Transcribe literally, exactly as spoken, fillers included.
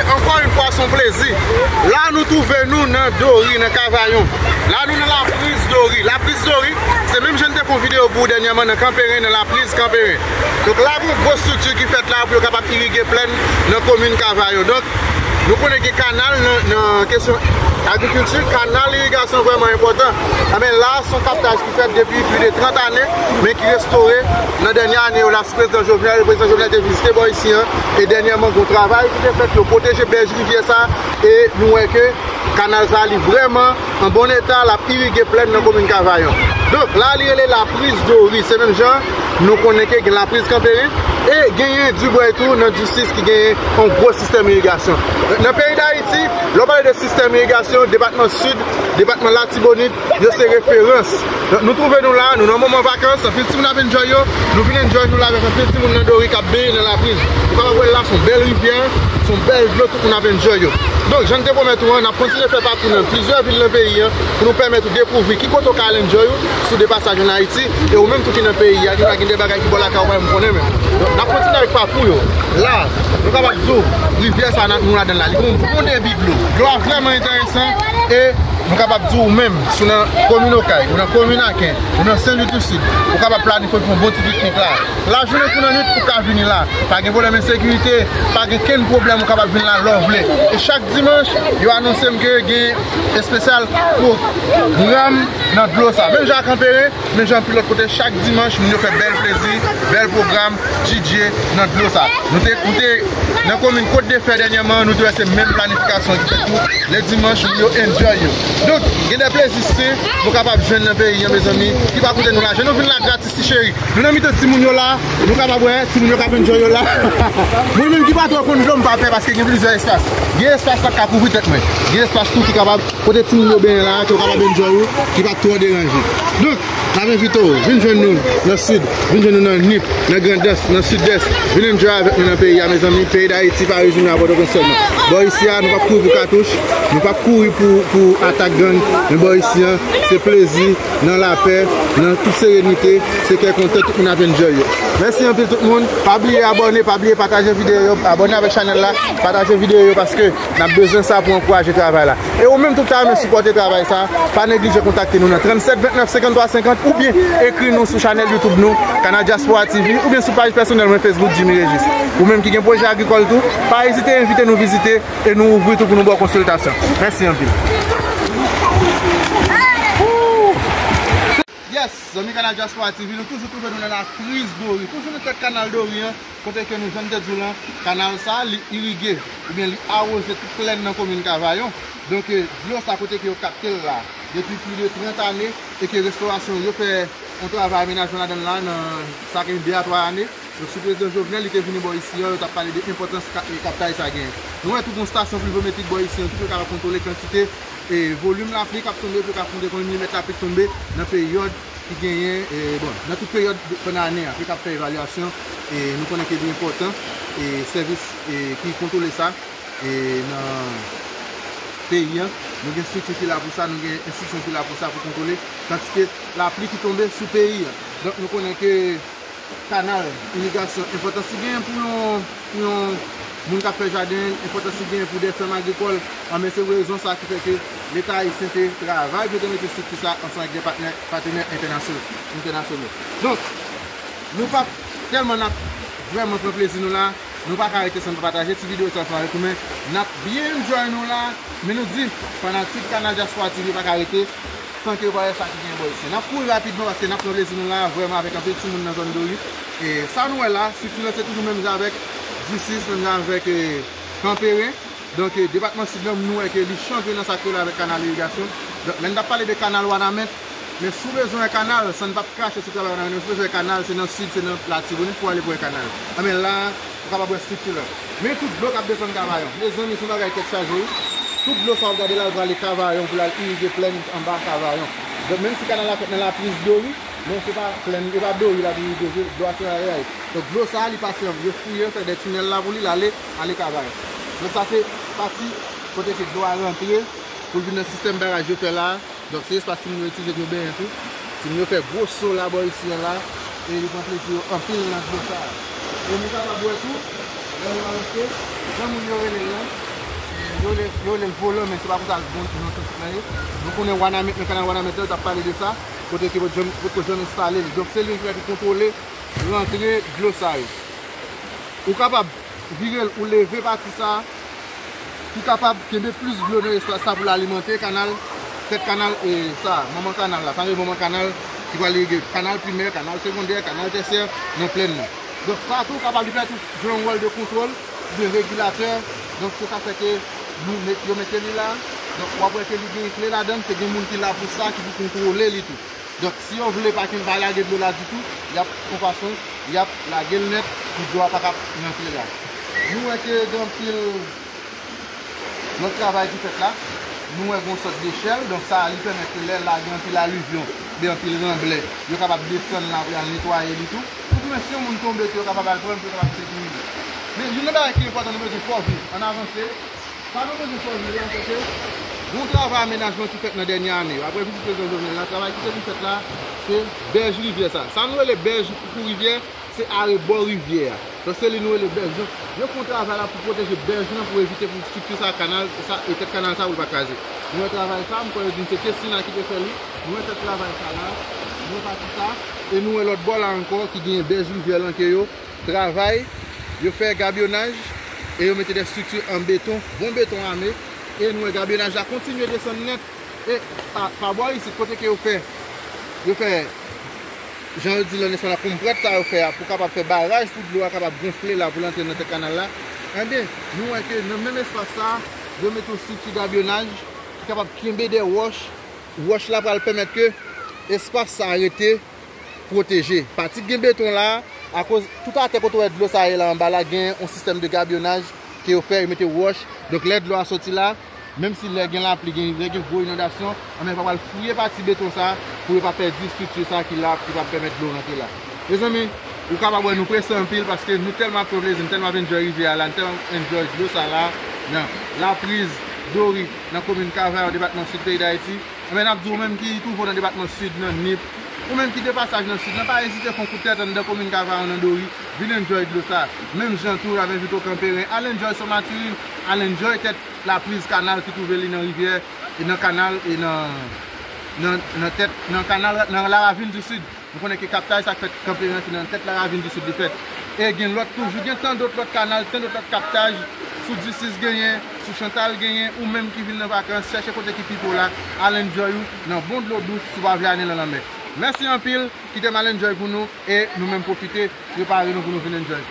Ankò yon fwa, se yon plezi. La, nou twouve nou nan Dori, nan Kavayon. La, nou nan Lapriz Dori. Lapriz Dori, se menm jan n te fè yon videyo pou ou dènyèman nan Kanperen, nan Lapriz Kanperen. Donk, la, gon gwo estrikti ki fèt la pou yo kapab irige plèn nan komin Kavayon. Donk, nou konnen gen kanal nan, nan kesyon agrikilti. Kanal irigasyon vrèman enpòtan. Anben, la, se yon kaptaj ki fèt depi plis de trant ane, men ki restore nan dènye ane yo la, sou prezidan Jovenel. Prezidan Jovenel te vizite bò isi an, e dènyèman, gon travay ki te fèt, yo pwoteje bèj rivyè sa, e nou wè ke kanal sa, li vrèman an bon eta, l ap irige plèn nan komin Kavayon. Donk, la, li rele Lapriz Dori, se menm jan, nou konnen ke gen Lapriz Kanperen, e genyen Dibway tou, nan Disis, ki genyen yon gwo sistèm irigasyon. Nan peyi Dayiti, lè w pale de sistèm irigasyon, depatman Sid, depatman Latibonit, yo se referans. Donk, nou twouve nou la, nou nan moman vakans, anpil timoun ap enjoy yo, nou vin enjoy nou la avèk anpil timoun nan Dori k ap benyen nan Lapriz. Ou kapab wè l la, se yon bèl rivyè, se yon bèl dlo, tout moun ap enjoy yo. Donk, jan n te pwomèt ou an, n ap kontinye fè pakou nan plizyè vil nan peyi an, pou nou pèmèt ou dekouvri ki kote w ka al enjoy ou, sou de pasaj ann Ayiti, e ou menm tou ki nan peyi a, gen, gen de bagay ki bò lakay ou pa menm konnen menm. Donk, n ap kontinye avèk pakou yo. La, nou kapab di w, rivyè sa nou ladan l la, li gen yon bon debi dlo. Dlo a vrèman enteresan, e nou kapab di w menm, si w nan komin Okay, ou nan komin Aken, ou nan Sen Lwi di Sid, ou kapab planifye pou yon bon ti piknik la. Lajounen kou lannwit, ou ka vini la. Pa gen pwoblèm ensekirite, pa gen kenn pwoblèm, ou kapab vin la lè w vle. E chak dimanch, yo anonse m ke gen espesyal pwogram nan dlo sa. Menm jan ak Kanperen, menm jan anpil lòt kote, chak dimanch, moun yo fè bèl plezi, bèl pwogram, D J nan dlo sa. Nou te, nou te nan komin Kot de Fè dènyèman, nou te wè se menm planifikasyon ki fèt tou. Lè dimanch, moun yo enjoy yo. Donk, gen de plezi sen nou kapab jwenn nan peyi an, mezanmi, ki pa koute nou lajan. Nou vin la gratis, ti cheri. Nou nan mitan timoun yo la, nou kapab wè timoun yo k ap enjoy yo la. Mwen menm ki pa twò konn dlo, m pa pè paske gen plizyè espas. Gen espas pa t ka kouvri tèt mwen. Gen espas tou ki kapab kote timoun yo benyen la, ke w kapab enjoy ou, ki pa t twò deranje. Donk, n ap envite w, vin jwenn nou nan Sid, vin jwenn nou nan Nip, nan Grandans, nan Sidès. Vin enjoy avèk nou nan peyi a, mezanmi. Peyi Dayiti pa rezime a Pòtoprens sèlman. Bò isi a, nou p ap kouri pou katouch, nou p ap kouri pou, pou atak gang, men bò isi a, se plezi, nan lapè, nan tout serenite, se kè kontan, tout moun ap enjoy yo. Mèsi anpil tout moun. Pa bliye abòne, pa bliye pataje videyo yo, abòne avèk chanèl la, pataje videyo yo paske n ap bezwen sa pou ankouraje travay la. E ou menm tou ki ta renmen sipòte travay sa, pa neglije kontakte nou nan trannsèt ventnèf senkanntwa senkant oubyen ekri nou sou chanèl YouTube nou, Canal Diaspora T V, oubyen sou paj pèsonèl mwen Facebook, Jimmy Régis. Ou menm ki gen pwojè agrikòl tou, pa ezite envite nou vizite e nou ouvri tou pou nou ba w konsiltasyon. Mèsi anpil. Yes, zanmi Canal Diaspora T V, nou toujou twouve nou nan Lapriz Dori, toujou nan tèt kanal Dori an, kote ke nou, jan m te di w lan, kanal sa, li irige, oubyen li awoze tout plèn nan komin Kavayon. Donk, eh, dlo sa kote ke yo kapte l la, depi plis de trant ane, e ke restorasyon yo fè yon travay amenajman ladan l la, nan sa gen de a twa ane. Donk, sou prezidan Jovenel, li te vini bò isi an, yo t ap pale de enpòtans ka-, e, kaptaj sa genyen. Nou wè tou gon stasyon plivyometrik bò isi an, tou pou yo kapab kontwole kantite e volim lapli k ap tonbe, pou yo ka konte konbyen milimèt lapli k tonbe nan peryòd ki genyen, e, bon, nan tout peryòd de, pandan ane a, pou yo ka fè evalyasyon, e nou konnen ke li enpòtan, e sèvis, e, ki kontwole sa, e nan peyi an, nou gen estrikti ki la pou sa, nou gen enstitisyon ki la pou sa, pou kontwole kantite lapli ki tonbe sou peyi an. Donk, nou konnen ke kanal, irigasyon, enpòtans li genyen pou yon, pou yon moun k ap fè jaden, enpòtans li genyen pou de fèm agrikòl. Anben, se rezon sa ki fè ke Leta ayisyen te travay pou yo te mete estrikti sa ansanm avèk de patnè, patnè entènasyon-, entènasyonal. Donk, nou p ap tèlman, n ap vrèman pran plezi nou la. Nou pa ka rete san n pa pataje ti videyo sa ansanm avèk ou, men n ap byen enjoy nou la. Men nou di, fanatik Canal Diaspora T V pa ka rete san ke yo pa wè sa ki gen bò isi. N ap kouri rapidman paske n ap pran plezi nou la vrèman avèk anpil timoun nan zòn Dori. E sa nou wè la, estrikti lan se toujou menm jan avèk Disis, menm jan avèk, eh, Kanperen. Donk, eh, depatman Sid lan, nou wè ke li chanje nan sa k rele avèk kanal irigasyon. Donk, lè n t ap pale de kanal Wanament, men si w bezwen wè kanal, san n p ap krache sou travay Wanament, men si w bezwen wè kanal, se nan Sid, se nan Latibonit pou w ale pou wè kanal. Anben la, ou kapab wè estrikti lan. Men tout dlo k ap desann Kavayon. Mezanmi, se yon bagay tèt chaje, wi. Tout dlo sa w ap gade la, l prale Kavayon pou l al irige plèn anba Kavayon. Donk, menm si kanal la fèt nan Lapriz Dori, men se pa plèn, e pa Dori l ap irige, dlo a se la l al. Donk, dlo sa a, li pase, yo fouye, yo fè de tinèl la pou li, l ale, ale Kavayon. Donk, sa se pati kote ke dlo a rantre pou l vin nan sistèm baraj yo fè la a. Donk, se espas timoun yo itilize pou yo benyen tou. Timoun yo fè gwo so la bò isi an la, e yo pran plezi yo anpil nan dlo sa a. E nou kapab wè tou, lè nou avanse, jan moun yo rele l lan, Yo rele, yo rele l volan, men se pa konsa non, non, non, non, non, non. Nou konnen Wanament, nan kanal Wanament la, yo t ap pale de sa, kote ke Potko janm, Potko janm enstale li. Donk, se li ki mèt kontwole rantre dlo sa yo. Ou kapab vire l, ou leve pati sa, pou kapab kenbe plis dlo nan espas sa pou l alimante kanal, tèt kanal, e sa, manman kanal la, sa rele manman kanal ki pral irige kanal primè, kanal segondè, kanal tèsyè nan plèn nan. Donk, sa tou kapab li fè tou jwe yon wòl de kontwòl, de regilatè. Donk, se sa fè ke nou met, yo mete li la. Donk, w ap wè ke li gen kle ladan l, se gen moun ki la pou sa, ki pou kontwole li tou. Donk, si yo vle pa ken, pa lage dlo la ditou, y ap fè yon fason, y ap lage l nèt, pou dlo a pa ka rantre la. Nou wè ke gen anpil lòt travay ki fèt la. Nou wè gen yon sòt dechèl, donk sa a li pèmèt ke lè la gen anpil alivyon, oubyen anpil ranblè, yo kapab desann la pou y al netwaye li tou. Pou tou, men si yon moun tonbe tou, yo kapab al pran l pou yo kapab sekirize. Men youn nan bagay ki enpòtan, nou bezwen fè w viv, ann avanse. Sa nou bezwen fè w viv la, se ke gen yon travay amenajman ki fèt nan dènye ane yo. Apre vizit prezidan Jovenel la, travay ki te vin fèt la, se bèj rivyè sa. Sa nou rele bèj pou rivyè, se arebò rivyè a. Donk, se li nou rele bèj. Donk, yo fè yon travay la pou pwoteje bèj lan, pou evite pou estrikti sa, kanal sa, e tèt kanal sa, pou l pa kraze. Nou wè travay sa, m kwè yo di m se Kestina ki te fè li. Nou wè tèt travay sa la, nou wè pati sa, e nou wè lòt bò la ankò ki genyen bèj rivyè lan ke yo travay, yo fè gabyonaj, e yo mete de estrikti an beton, bon beton ame, e nou wè gabyonaj la kontinye desann nèt, e pa, pa bò isit, kote ke yo fè, yo fè, jan yo di l an espanyòl la, komprèt sa yo fè a, pou kapab fè baraj, pou dlo a kapab gonfle la, pou l antre nan tèt kanal la. Enben, nou wè ke nan menm espas sa, yo mete yon estrikti gabyonaj ki kapab kenbe de wòch. Wòch la pral pèmèt ke espas sa rete pwoteje. Pati ki gen beton la, akoz tout atè kote w wè dlo sa ye la anba la, gen yon sistèm de gabyonaj ke yo fè, yo mete wòch. Donk, lè dlo a soti la, menm si lè gen lapli, gen, lè gen gwo inondasyon, anben, yo pa pral fouye pati beton sa pou yo pa pèdi estrikti sa ki la, ki pa pèmèt dlo rantre la. Mezanmi, ou kapab wè nou prese anpil paske nou tèlman ap pran plezi, nou tèlman ap enjoy rivyè a la, nou tèlman ap enjoy dlo sa la, nan Lapriz, Dori, nan komin Kavayon, depatman Sid peyi Dayiti. Enben, n ap di ou menm ki twouve w nan depatman Sid, nan Nip, ou menm ki de pasaj nan Sid lan, pa ezite fè yon kout tèt anndan komin Kavayon, nan Dori, vin enjoy dlo sa. Menm jan tou, n ap envite w Kanperen, al enjoy San Matirin, al enjoy tèt Lapriz kanal ki twouve li nan rivyè, e nan kanal, e nan, nan, nan tèt, nan kanal, nan Laravin di Sid. Nou konnen ke kaptaj sa k fèt Kanperen se nan tèt Laravin di Sid li fèt. E gen lòt toujou, gen tan dòt lòt kanal, tan dòt lòt kaptaj. Sou Disis genyen, sou Chantal genyen, ou menm ki vin nan vakans, chèche kote ki pi pre w la, al enjoy ou nan bon dlo dous si w pa vle ale nan lanmè. Mèsi anpil, kite m al enjoy pou nou, e nou menm pwofite, prepare nou pou nou vin enjoy.